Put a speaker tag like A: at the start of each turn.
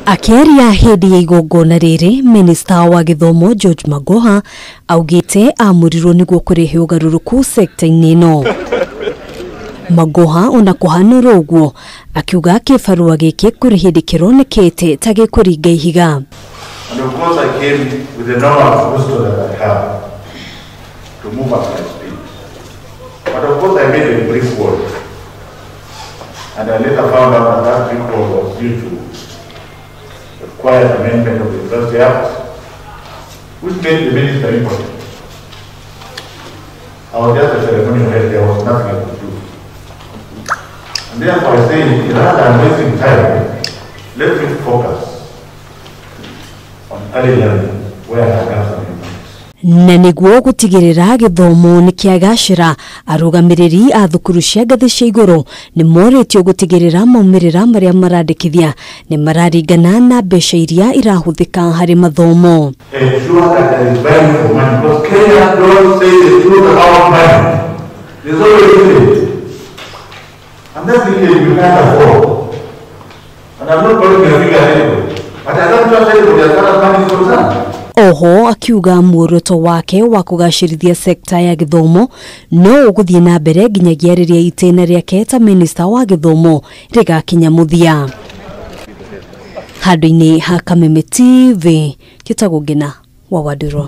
A: Akĩaria hĩndĩ ya igongona rĩrĩ, minista wa gĩthomo George Magoha augĩte amũrirwo nĩguo kũrehe ũgarũrũku sekta-inĩ ĩno. Magoha ona kũhanũra ũguo akiuga kĩbarũa gĩkĩ kũrĩ hĩndĩ kĩronekete ta gĩkũringa ihiga.
B: And of course I came with the normal gusto that I have to move at my speed. But of course I made a brief word. And I later found out that that brief word was due to the quiet amendment of the University Act, which made the minister impotent. I was just a ceremonial head, there was nothing I could do. And therefore I say, rather than wasting time, let me focus on early learning, where I can have some impact.
A: Na nĩguo gũtigĩrĩra gĩthomo nĩ kĩagacĩra, arũgamĩrĩri a thukuru cia ngathĩ cia igũrũ nĩ morĩtio gũtigĩrĩra maumĩrĩra marĩa marandĩkithia nĩ mararingana na mbeca iria irahũthĩka harĩ mathomo.
B: Ensure that there is value for money, because Kenya don't say the truth about money. There's always leakage. And that leakage we can't afford. And I'm not calling a figure anybody, but I don't trust anybody as far as money is concerned.
A: Oho akiuga muoroto wake wa kũgacĩrithia sekta ya gĩthomo no ũgũthiĩ na mbere nginyagia rĩrĩa itĩna rĩake ta minista wa gĩthomo rĩgakinya mũthia. Handũ-inĩ ha Kameme TV, njĩtagwo Ngina wa Wandũrũ.